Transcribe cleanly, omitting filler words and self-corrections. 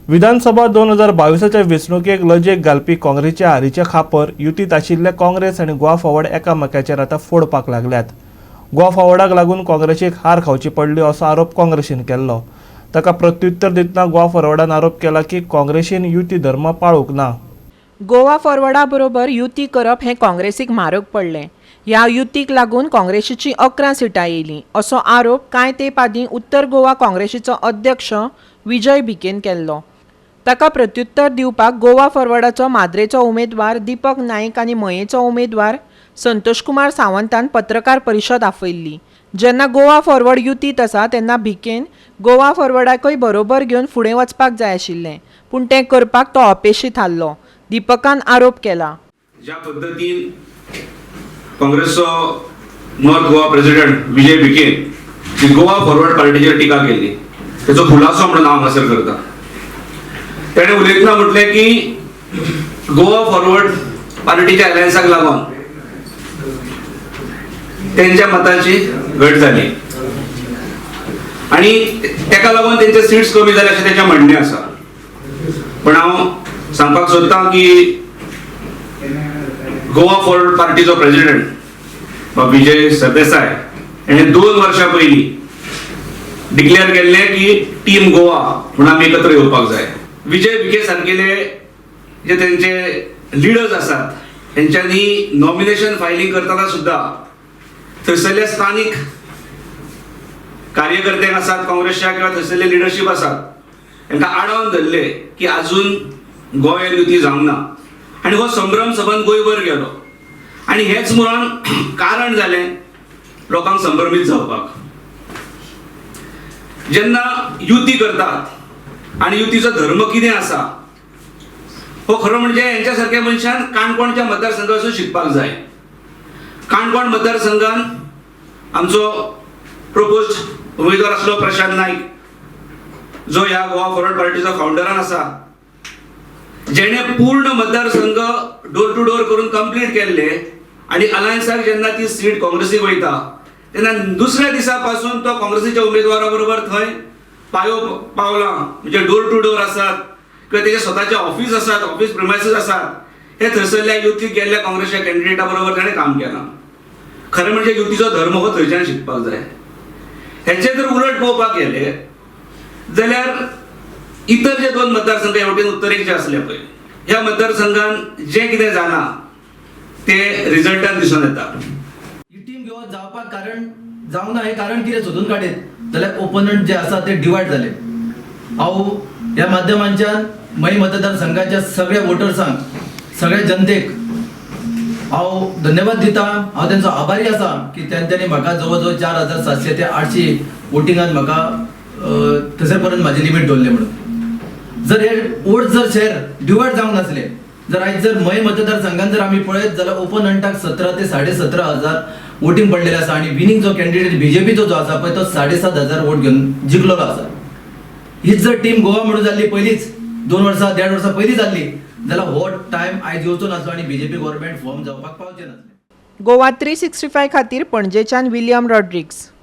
विधानसभा 2022च्या वेंचणुकेक लजेक घालपी काँग्रेसच्या हारीचें खापर युतींत आशिल्ले काँग्रेस आनी गोवा फॉरवर्ड एकामेकाचेर आतां फोडपाक लागल्यात. गोवा फॉरवर्डाक लागून काँग्रेसीक हार खावची पडली असो आरोप काँग्रेसीन केल्लो. ताका प्रत्युत्तर दितना गोवा फॉरवर्डान आरोप केला की काँग्रेसीन युती धर्म पाळूंक ना. गोवा फॉरवर्डा बरोबर युती करप हें काँग्रेसीक म्हारग पडलें. ह्या युतीक लागून काँग्रेसीचीं 11 सिटां येयलीं असो आरोप कांय तेंप आदीं उत्तर गोवा काँग्रेसीचो अध्यक्ष विजय भिकेन केल्लो. ताका प्रत्युत्तर दिवपाक गोवा फॉरवर्डाचो माद्रेचो उमेदवार दीपक नायक आनी मयेंचो उमेदवार संतोषकुमार सावंतान पत्रकार परिशद आपयल्ली. जेन्ना गोवा फॉरवर्ड युतींत आसा तेन्ना भिकेन गोवा फॉरवर्डाकय बरोबर घेवन फुडें वचपाक जाय आशिल्लें, पूण तें करपाक तो अपेशी थारलो, दीपकान आरोप केला. ज्या पद्दतीन काँग्रेसचो नॉर्थ गोवा प्रेसिडेंट विजय भिके ही गोवा फॉरवर्ड पार्टीचेर टिका केली तेचो खुलासो म्हणून हांव हांगासर करता. तेणें उलयतना म्हटलें की गोवा फॉरवर्ड पार्टीच्या अलायन्साक लागून तेंच्या मताची घट जाली आनी तेका लागून तेंचे सिट्स कमी जाले अशें तेचें म्हणणें आसा. पण हांव सांगपाक सोदतां की गोवा फॉरवर्ड पार्टीचो प्रेसिडेंट बाब विजय सरदेसाय हेणे 2 वर्सां पयलीं डिक्लेअर केल्लें की टीम गोवा म्हणून आमी एकत्र येवपाक जाय. विजय भिके सारकेले जे तेंचे लिडर्स आसात तेंच्यांनी नॉमिनेशन फायलींग करतना सुद्दां थंयसरले स्थानीक कार्यकर्त्यांक आसात काँग्रेसच्या किंवा थंयसरले लिडरशीप आसात तांकां आडावन धरले की आजून गोंयांत युती जावंक ना आनी हो संभ्रम सबंद गोंयभर गेलो आनी हेच मुळान कारण जालें लोकांक संभ्रमीत जावपाक. जेन्ना युती करतात आनी युतीचो धर्म कितें आसा हो खरो म्हणजे हेंच्या सारक्या मनशान काणकोणच्या मतदारसंघासून शिकपाक जाय. काणकोण मतदारसंघान आमचो प्रपोज्ड उमेदवार आसलो प्रशांत नाईक जो ह्या गोवा फॉरवर्ड पार्टीचो फावंडरान आसा, जेणे पूर्ण मतदारसंघ डोर टू डोर करून कंप्लीट केल्ले आनी अलायन्साक जेन्ना ती सीट काँग्रेसीक वयता तेन्ना दुसऱ्या दिसा पासून तो काँग्रेसीच्या उमेदवारा बरोबर थंय पायो पावला, म्हणजे डोर टू डोर आसात किंवा तेजे स्वताचे ऑफिस आसात, ऑफिस प्रिमायसीस आसात, हे थंयसरल्या युतीक गेल्ल्या काँग्रेसच्या कॅन्डिडेटा बरोबर ताणें काम केलां. खरें म्हणजे युतीचो धर्म हो थंयच्यान शिकपाक जाय. हेचें जर उलट पळोवपाक गेले जाल्यार इतर जे 2 मतदारसंघ ह्या वटेन उत्तरेक जे आसले पळय ह्या मतदारसंघान जें कितें जालां तें रिजल्टान दिसून येता. ही टीम गोवा जावपाक कारण जावंक ना हें कारण कितें सोदून काडीत जाल्यार ओपोनंट जे आसा ते डिवायड जाले. हांव ह्या माध्यमांच्यान मयें मतदारसंघाच्या सगळ्या वोटर्सांक, सगळ्या जनतेक हांव धन्यवाद दिता. हांव तेंचो आभारी आसा की तेंच्यांनी म्हाका जवळ जवळ 4700 ते 800 वोटिंगान म्हाका थंयसर पर्यंत म्हाजी लिमीट दवरले म्हणून. जर हे वोट जर शेअर डिवायड जावंक नासले जर आयज जर मयें मतदारसंघान जर आमी पळयत जाल्यार ओपोनंटाक 17 ते 17,500 वोटींग पडलेलें आसा आनी विनींग जो कॅन्डिडेट बीजेपीचो जो आसा पळय तो 7,500 वोट घेवन जिखलेलो आसा. हीच जर टीम गोवा म्हणून जाल्ली पयलींच 2 वर्सां 1.5 वर्सां पयलीं जाल्ली जाल्यार हो टायम आयज येवचो नासलो आनी बीजेपी गव्हर्मेंट फॉर्म जावपाक पावचें नासलें. गोवा 365 खातीर पणजेच्यान विलियम रॉड्रिग्स.